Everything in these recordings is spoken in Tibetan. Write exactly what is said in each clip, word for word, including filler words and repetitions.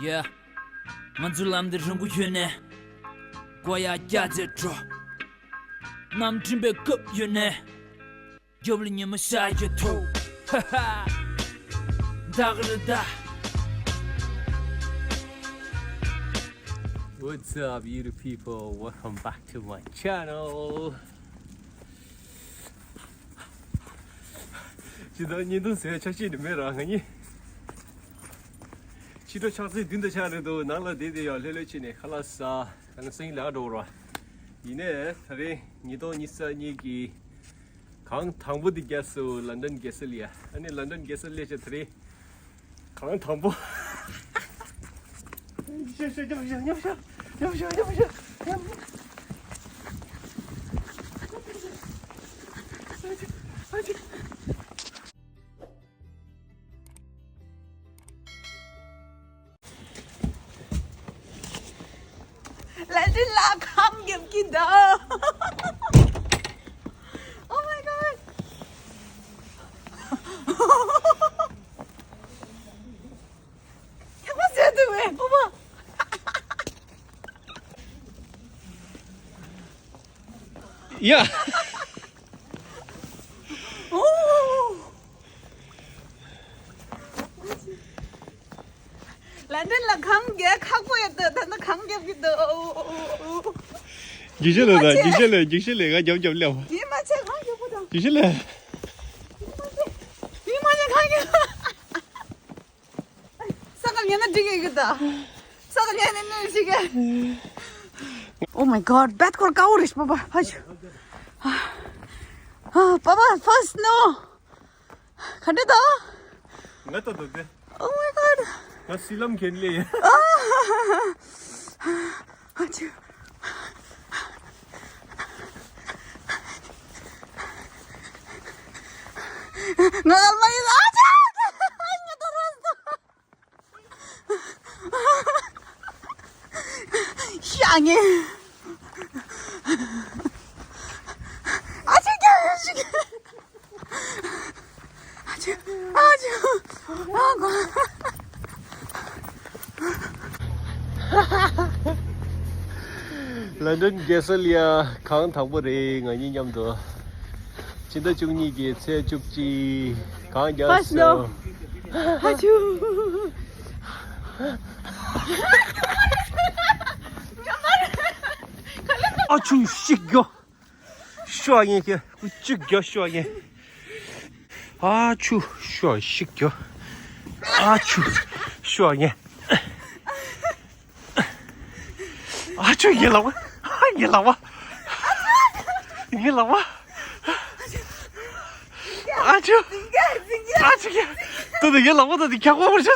Yeah. ང་ཚོའི་ལམ་འདི་རིང་པོ་ཡོད་ནས། མགོ་ཡར་བཀྱག་བྱས་འགྲོ། གནམ་གྲིམ་པའི་སྐབས་ཡོད་ནས། རྒྱབ་ལ་ཉི་མ་ཤར་གྱི་ཐོག་ཧ་ཧ། ད་ག་རེ་ད། What's up, beautiful people? Welcome back to my channel. ཇི་ལྟར་བརྙན་ཐུང་ཟེར་ཆ་ཤས་ནི་མེད་ར། ང་གཉིས་ཕྱི་དྲོ་ཕྱག་ཚོད་བདུན་དང་ཕྱེད་རེད་འདུག་ནང་ལ་བསྡད་དེ་ཡང་ལྷོད་ལྷོད་བྱས་ནས་ཁ་ལག་ཟ། ཨ་ནི་སང་ཉིན་ལས་ཀ་འགྲོ་དགོས་ར། ཡིན་ནའི་ད་རེས་ཉིས་སྟོང་ཉི་ཤུ་རྩ་གཉིས་ཀྱི་གངས་དང་པོ་འདི་རྒྱག་སོང་། ལན་ཌན་གེ་སི་ལི་ཡ། ཨ་ནི་ལན་ཌན་གེ་སི་ལི་ཡ་ཆ་ད་རེས། གངས་དང་པོ། ལན་ཌན་ལ་གངས་རྒྱབ་ཀྱི་འདུག Oh my god. ཁྱེད་མ་ཟེར་དུ་བས་པོ་པོ། ཡ། ལན་ཌན་ལ་གངས་རྒྱག་ཁག་པོ་ཡོད་འདུག་ད་ནི་གངས་རྒྱབ་ཀྱི་འདུག་རྒྱུག་ཤེས་ལ་ད་རྒྱུག་ཤེས་ལ་རྒྱུག་ཤེས་ལ་ང་རྒྱབ་རྒྱབ་སླེབས། ཡིན་མ་ཆེ་གངས་རྒྱབ་པོ་དང་། རྒྱུག་ཤེས་ལ། ཡིན་མ་ཆེ་གངས་རྒྱབ། ས་ག་ཉན་ན་འགྲིག་གི་གི་ད། ས་ག་ཉན་ནས་ནས་ཞིག་གི Oh my god, བད་ཁོར་ཀའོ་རེ་པ་པ། ཧ་ཅུ། ཨ། ཨ། པ་པ། First snow. ག་འདྲ་ད། ང་ད་ད་དེ། Oh my god. ང་སི་ལམ་ཁེན་ལེ། ཨ། ཨ་ཅུ། ང་ལ་མ་ཡིན། ཨ་ཅུ། ང་ད་རོ། ཤ་ངེ། ཨ་ཅེ་ཀྱ་ཡ་ཤི་ཀྱ། ཨ་ཅེ། ཨ་ཅེ། ཨ་གོ། ལན་ཌན་གེ་སི་ལི་ཡ་གངས་དང་པོ་རེད། ང་གཉིས་མཉམ་དུ། ཕྱི་ཟླ་བཅུ་གཉིས་ཀྱི་ཚེས་བཅུ་གཅིག་གངས་རྒྱག་First snow. སོང་། ཨ་ཅུ། ཨ་ཅུ་ཤིག་གྱོ། ཤོ་ཡིན་གྱི་ཅིག་གྱོ་ཤོ་ཡིན། ཨ་ཅུ་ཤོ་ཤིག་གྱོ། ཨ་ཅུ་ཤོ་ཡིན། ཨ་ཅོ་ཡིན་ལ་བ། ཡིན་ལ་བ། ཡིན་ལ་བ། ཨ་ཅོ། ཨ་ཅོ་ཀྱ། ཏུ་ཏུ་ཡིན་ལ་བ། ཏུ་ཏུ་ཁྱག་པ་བར་ཆ།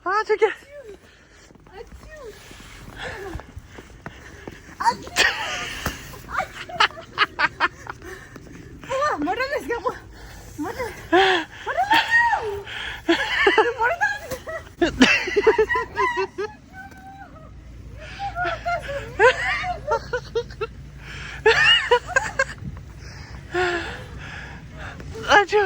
ཨ་ཅོ་ཀྱ། མོ་ཊ་ལས་ཀྱང་མོ། མོ་ཊ། མོ་ཊ་ལས་ཀྱང་། མོ་ཊ། ཨ་ཅོ།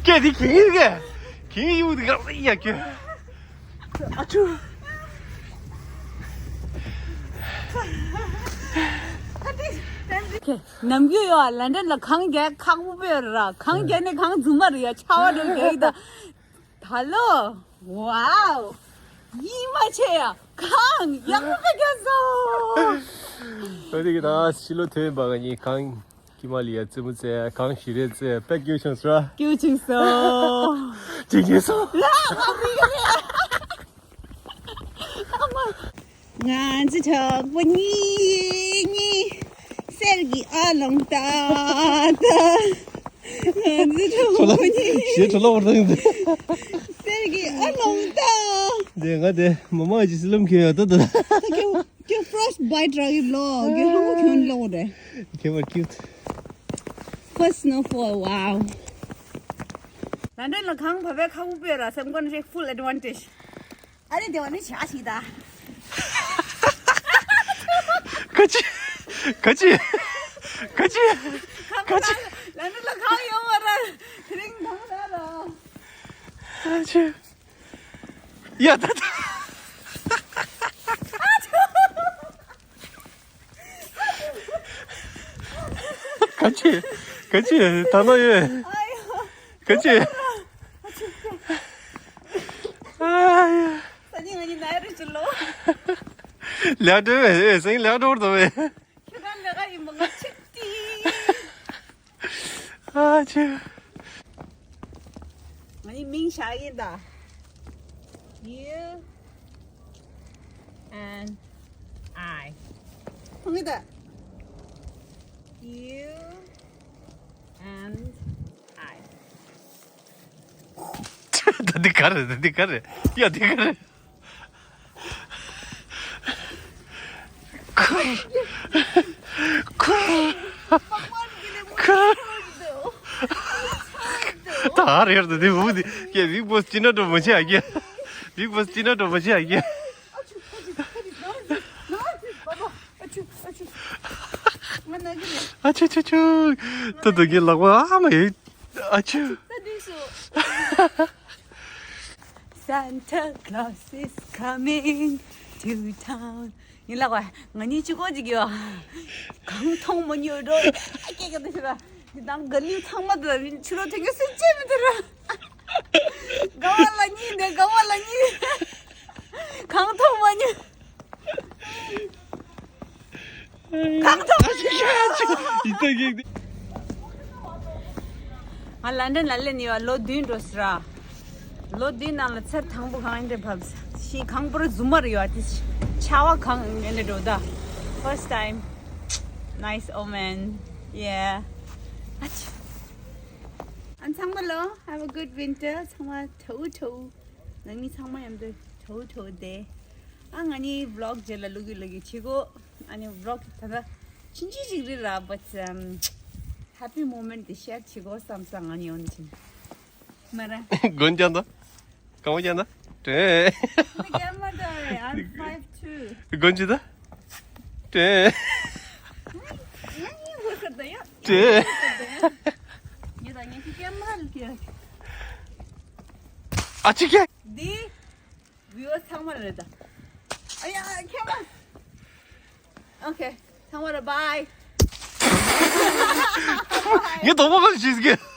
སྐད་དེ་གིན་ག་གིན་ཡུག་དེ་ག་ཡ་ཀྱོ། ཨ་ཅོ། ནམ་རྒྱུན་ཡོད་ལན་ཌན་ལ་གངས་རྒྱག་ཁག་པོ་པོ་ཡོད་ར། གངས་རྒྱག་ནི་གངས་རྫུན་མ་རེད་ཡ། ཆར་པ་འགྲོ་རྒྱག་ཡི་ད། ད་ལོ། Wow. ཡིད་མ་ཆེས་ཡ། གངས་ཡག་པོ་པོ་རྒྱག་སོང་། ཨ་དེ་གི་ད་ཕྱི་ལོ་ཐོན་པ་ག་ནི་གངས། ཀི་མ་ལི་ཡ་རྩེད་མོ་རྩེ། གངས་ཞི་རེ་རྩེ། དཔེ་སྐྱིད་བྱུང་སོང་། སྐྱིད་བྱུང་སོང་། ཅི་སྐྱིད་སོང་། ང་ཚོ་གྲོགས་པོ་གཉིས་གཉིས་གསེར་གྱི་ཨ་ལོང་ཏ་ཏ། ང་ཚོ་གྲོགས་པོ་གཉིས། ཞེ་ཁྲོ་ལོ་བར་དང་། གསེར་གྱི་ཨ་ལོང་ཏ། དེ་ང་དེ་མ་མ་ཅི་སི་ལམ་ཁེ་ཡ་ཏ་ཏ། ཁྱོད་ཁྱོད་frost bite རག་གི་ལོ། ཁྱོད་ལྷུང་ཁྱོད་ལོ་རེད། Okay, we're cute. First snowfall, wow. ལན་ཌན་ལ་གངས་བབས་པའི་ཁ་ཁུག་པོ་ར་སེམས་ཁོང་ནས་full advantage. ཨ་རེ་དེ་བ་ནི་བྱ་ཞིག་ད། ག་ཅི། ག་ཅི། ག་ཅི། ག་ཅི། ཨ་ཆུ། ཡ་ད་ད། ག་ཅི། ག་ཅི་ད་ན་ཡོད། ག་ཅི། ཨ་ཡ། ས་ཉིན་ང་གཉིས་ན་རེ་ཅི་ལོ། ལས་འགྲོ་བས་སེང་ལས་འགྲོ་བར་དོ་བས། ཁྱོད་རང་ལས་ཀ་ཡིན་པ་ང་ཆིག་ཏི། ཨ་ཆུ། ང་ནི་མིང་བཞག་གིན་ད། You and I. མཐོང་གི་ད། You and I. ད་འདི་ག་རེད། ད་འདི་ག་རེད། ཡ་འདི་ག་རེད། ཁུར། ཁུར། ཁུར། ད་རེད་ད། འདི་འུ་འདི་ཀྱེ་Bigg Boss་ཅི་ན་འགྲོ་མ་བྱེད་ཨ་ཀྱེ། Bigg Boss་ཅི་ན་འགྲོ་མ་བྱེད་ཨ་ཀྱེ། ཨ་ཆུ་ཨ་ཆུ། ཨ་ཆུ་ཨ་ཆུ། ང་ན་གི་ནས། ཨ་ཆུ་ཆུ་ཆུ། ད་ད་གི་ལག་པ་ཨ་མ་ཡེ། ཨ་ཆུ། ད་འདི་སུ། Santa Claus is coming to town. ཡིན་ལགས་པ། ང་གཉིས་གཅིག་པོ་གཅིག་ཡོད། གང་མཐོང་མ་མྱོང་འགྲོ། ཨ་ཀྱེ་ཀྱེ་ད་ཤི་ར། འདི་དང་ག་ལིའུ་ཚང་མ་དུ་ཕྱི་ལོགས་ཐོན་གྱི་སུ་ཅེ་མི་དུ་ར། ག་བ་ལ་གཉིས་ནས་ག་བ་ལ་གཉིས། གང་མཐོང་མ་མྱོང་། གང་མཐོང་མ་མྱོང་། ཡིན་ད་གེགས། ང་ལན་ཌན་ལ་སླེབས་ནས་ཡོད་ལོ་བདུན་འགྲོ་སི་ར། ལོ་བདུན་ནང་ལ་ཚར་དང་པོ་གང་ཡིན་དེ་བབས་ཤིང་གང་པོར་རྫུན་མ་རེད་ཡོད་དེ། ཆར་པ་གང་ཡིན་དེ་འགྲོ་ད། First time. Nice omen. Yeah. ཨ་ཆུ། ཨ་ཚང་མ་ལོ། Have a good winter. ཚང་མ་ཁྲོ་ཁྲོ། ང་གཉིས་ཚང་མ་མཉམ་དུ་ཁྲོ་ཁྲོ་བསྡད། ཨ་ང་གཉིས་vlog་རྗེས་ལ་བླུག་གི་བླུག་གི་བྱེད་གོ། ཨ་ནི་vlog་ད་ལྟ་ཆུང་ཆུང་ཞིག་རེད་ར། But um, happy moment་དེ་share་བྱེད་གོ་བསམ་སོང་ང་གཉིས་ཡོང་ནས་ཕྱིན། མ་ར། མགོན་རྐྱང་དང་། གང་བ་རྐྱང་དང་། དྲན། འདི་རྐྱང་མ་དང་རེད། I'm five two. མགོན་ཅི་ད། དྲན། ང་གཉིས་མགོ་ཁ་ད་ཡ། དྲན། ངེད་ད་ངེད་ཀྱི་རྐྱང་མ་རེད་ཀྱི། ཨ་ཅི་ཀྱེ། འདི། Viewers་ཚང་མ་ལ་རེད་ད། ཨ་ཡ་camera. Okay. ཚང་མ་ལ་bye. ངས་དོགས་པ་ག་རེ་བྱེད་ཀྱི།